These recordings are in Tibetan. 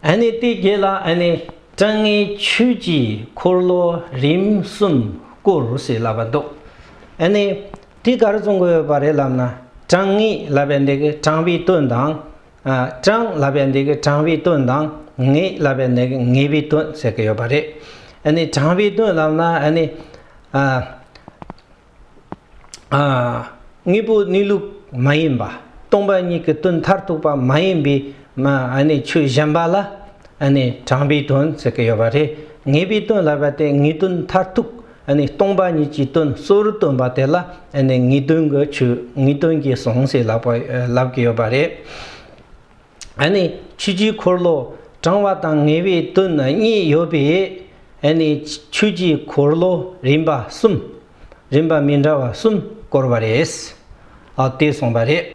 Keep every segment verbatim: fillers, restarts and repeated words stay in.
ཨ་ནི་དེའི་རྗེས་ལ་ཨ་ནི་དྲང་ངེས་ཆོས་ཀྱི་འཁོར་ལོ་རིམ་གསུམ་བསྐོར་ཟེར་ལབ་པ་འདུག་ཨ་ནི་དེ་ག་རེ་གསུང་གི་ཡོད་པ་རེད་ལབ་ན། དྲང་ངེས་ལབ་པའི་འདི་གི་དྲང་བའི་དོན་དང་། ཨ། དྲང་ལབ་པའི་འདི་གི་དྲང་བའི་དོན་དང་། ངེས་ལབ་པའི་འདི་གི་ངེས་པའི་དོན་ཟེར་གི་ཡོད་པ་རེད། ཨ་ནི་དྲང་བའི་དོན་ལབ་ན། ཨ་ནི། ཨ། ཨ། དངོས་པོ་གནས་ལུགས་མ་ཡིན་པ། སྟོང་པ་ཉིད་ཀྱི་དོན་མཐར་ཐུག་པ་མ་ཡིན་པའི་མ། ཨ་ནི་ཆོས་གཞན་པ་ལ་ཨ་ནི་དྲང་བའི་དོན་ཟེར་གི་ཡོད་པ་རེད། ངེས་པའི་དོན་ལབ་པ་དེ་ངེས་དོན་མཐར་ཐུག་ཨ་ནི་སྟོང་པ་ཉིད་ཀྱི་དོན་གཙོ་བོར་སྟོན་པ་དེ་ལ་ཨ་ནི་ངེས་དོན་གྱི་ཆོས། ངེས་དོན་གྱི་གསུང་ཟེར་ལབ་པ། ལབ་གི་ཡོད་པ་རེད། ཨ་ནི་ཆོས་ཀྱི་འཁོར་ལོ་དྲང་བ་དང་ངེས་པའི་དོན་གཉིས་ཡོད་པས། ཨ་ནི་ཆོས་ཀྱི་འཁོར་ལོ་རིམ་པ་གསུམ། རིམ་པ་མི་འདྲ་བ་གསུམ་བསྐོར་བ་རེད། ཨ། དེ་གསུངས་པ་རེད།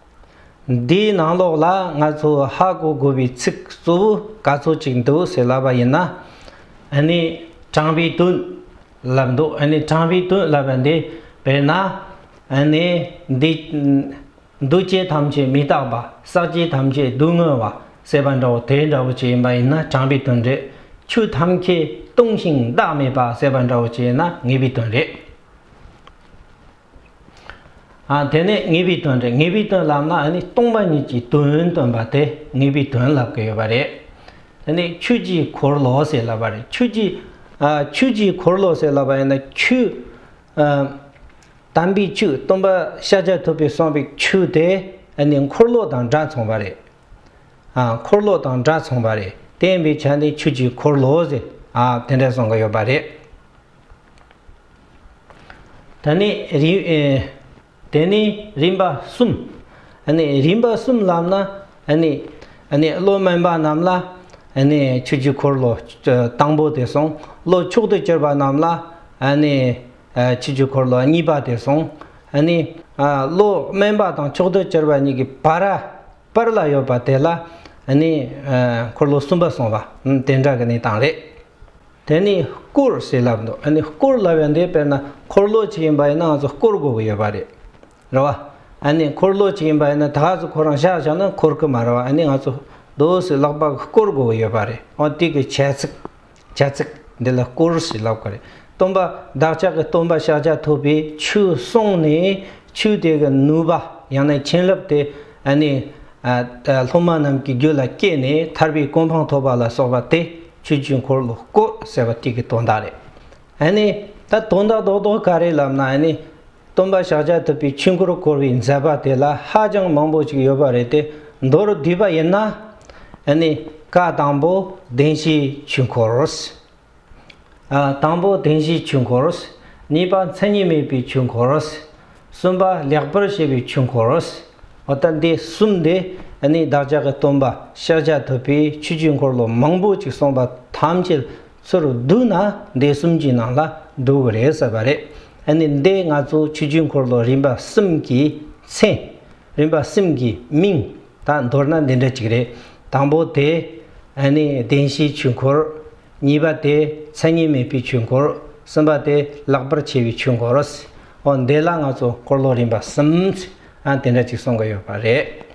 འདིའི་ནང་ལོགས་ལ་ང་ཚོ་ཧ་གོ་དགོས་པའི་ཚིག་གཙོ་བོ་ག་ཚོད་ཅིག་འདུག་ཟེར་ལབ་པ་ཡིན་ན། ཨ་ནི་དྲང་བའི་དོན་ལབ་འདུག་ཨ་ནི་དྲང་བའི་དོན་ལབ་པ་འདི་དཔེར་ན། ཨ་ནི་འདི། འདུ་བྱེད་ཐམས་ཅད་མི་རྟག་པ། བསགས་བྱེད་ཐམས་ཅད་སྡུག་བསྔལ་བ་ཟེར་བ་འདྲ་བོ་དེ་འདྲ་བོ་ཅིག་ཡིན་པ་ཡིན་ན་དྲང་བའི་དོན་རེད། ཆོས་ཐམས་ཅད་སྟོང་ཞིང་བདག་མེད་པ་ཟེར་བ་འདྲ་བོ་ཅིག་ཡིན་ན་ངེས་པའི་དོན་རེད། ཨ། དེ་ནས་ངེས་པའི་དོན་རེད། ངེས་པའི་དོན་ལབ་ན་ཨ་ནི་སྟོང་པ་ཉིད་ཀྱི་དོན་སྟོན་པ་དེ་ངེས་པའི་དོན་ལབ་ཀྱི་ཡོད་པ་རེད། དེ་ནས་ཆོས་ཀྱི་འཁོར་ལོ་ཟེར་ལབ་པ་རེད། ཆོས་ཀྱི། ཨ། ཆོས་ཀྱི་འཁོར་ལོ་ཟེར་ལབ་པ་ཡིན་ན་ཆོས། ཨ། དམ་པའི་ཆོས། སྟོན་པ་ཤཱཀྱ་ཐུབ་པས་གསུངས་པའི་ཆོས་དེ་ཨ་ནི་འཁོར་ལོ་དང་འདྲ་མཚུངས་པ་རེད། ཨ། འཁོར་ལོ་དང་འདྲ་མཚུངས་པ་རེད། དེ་ཡིན་པའི་ཆ་ནས་ཆོས་ཀྱི་འཁོར་ལོ་ཟེར། ཨ། དེ་འདྲ་གསུང་གི་ཡོད་པ་རེད། ད་ནི་རི། ཨེ། དེ་ནི་རིམ་པ་གསུམ། ཨ་ནི་རིམ་པ་གསུམ་ལབ་ན། ཨ་ནི། ཨ་ནི་བློ་དམན་པ་རྣམས་ལ། ཨ་ནི་ཆོས་ཀྱི་འཁོར་ལོ་དང་པོ་དེ་གསུངས། བློ་མཆོག་ཏུ་གྱུར་པ་རྣམས་ལ། ཨ་ནི། ཨ། ཆོས་ཀྱི་འཁོར་ལོ་གཉིས་པ་དེ་གསུངས། ཨ་ནི། ཨ། བློ་དམན་པ་དང་མཆོག་ཏུ་གྱུར་པ་གཉིས་ཀྱི་བར། བར་ལ་ཡོད་པ་དེ་ལ། ཨ་ནི། ཨ། འཁོར་ལོ་གསུམ་པ་གསུངས་པ། ཨ། དེ་འདྲ་གི་གནས་སྟངས་རེད། དེ་ནི་བསྐོར་ཟེར་ལབ་འདུག་ཨ་ནི་བསྐོར་ལབ་ཡ་འདི་དཔེར་ན་འཁོར་ལོ་ཅིག་ཡིན་པ་ཡིན་ན་ང་ཚོ་བསྐོར་དགོས་ཀྱི་ཡོད་པ་རེད། རེད་བ། ཨ་ནི་འཁོར་ལོ་ཅིག་ཡིན་པ་ཡིན་ན་ད་ག་ཚོད་ཁོ་རང་བཞག་བཞག་ན་འཁོར་གི་མ་རེད་བ། ཨ་ནི་ང་ཚོ་རྡོ་སི་ལག་པ་བསྐོར་དགོས་ཀྱི་ཡོད་པ་རེད། འོ་དེ་གི་བྱ་ཚིག་བྱ་ཚིག་འདི་ལ་བསྐོར་ཟེར་ལབ་ཀྱི་རེད། སྟོན་པ་བདག་ཅག་གི་སྟོན་པ་ཤཱཀྱ་ཐུབ་པས་ཆོས་གསུངས་ནས་ཆོས་དེ་གི་ནུས་པ་ཡང་ན་བྱིན་རླབས་དེ་ཨ་ནི། ཨ། སློབ་མ་རྣམས་ཀྱི་རྒྱུད་ལ་སྐྱེས་ནས་ཐར་པའི་གོ་འཕང་ཐོབ་པ་ལ་སོགས་པ་དེ་ཆོས་ཀྱི་འཁོར་ལོ་བསྐོར་ཟེར་བ་དེ་གི་དོན་དག་རེད། ཨ་ནི་ད་དོན་དག་རྡོག་རྡོག་ག་རེ་ལབ་ན། ཨ་ནི་སྟོན་པ་ཤཱཀྱ་ཐུབ་པའི་ཆོས་འཁོར་བསྐོར་བའི་མཛད་པ་དེ་ལ་ཧ་ཅང་མང་པོ་ཅིག་ཡོད་པ་རེད་དེ། མདོར་བསྡུས་པ་ཡིན་ན། ཨ་ནི་བཀའ་དང་པོ་བདེན་བཞིའི་ཆོས་འཁོར། ཨ། དང་པོ་བདེན་བཞིའི་ཆོས་འཁོར། གཉིས་པ་མཚན་ཉིད་མེད་པའི་ཆོས་འཁོར། གསུམ་པ་ལེགས་པར་བཤད་པའི་ཆོས་འཁོར། འོ་ད་འདི་གསུམ་དེ་ཨ་ནི་བདག་ཅག་གི་སྟོན་པ་ཤཱཀྱ་ཐུབ་པས་ཆོས་ཀྱི་འཁོར་ལོ་མང་པོ་ཅིག་གསུངས་པ་ཐམས་ཅད་ཚུར་བསྡུས་ན་འདི་གསུམ་གྱི་ནང་ལ་འདུ་གི་རེད་ཟེར་བ་རེད། ཨ་ནི་འདི་ང་ཚོ་ཆོས་ཀྱི་འཁོར་ལོ་རིམ་པ་གསུམ་གྱི་མཚན། རིམ་པ་གསུམ་གྱི་མིང་། ད་མདོར་ན་འདི་འདྲ་ཅིག་རེད། དང་པོ་དེ་ཨ་ནི་བདེན་བཞིའི་ཆོས་འཁོར། གཉིས་པ་དེ་མཚན་ཉིད་མེད་པའི་ཆོས་འཁོར། གསུམ་པ་དེ་ལེགས་པར་བཤད་པའི་ཆོས་འཁོར། འོ་འདི་ལ་ང་ཚོ་འཁོར་ལོ་རིམ་པ་གསུམ། ཨ། དེ་འདྲ་ཅིག་གསུང་གི་ཡོད་པ་རེད།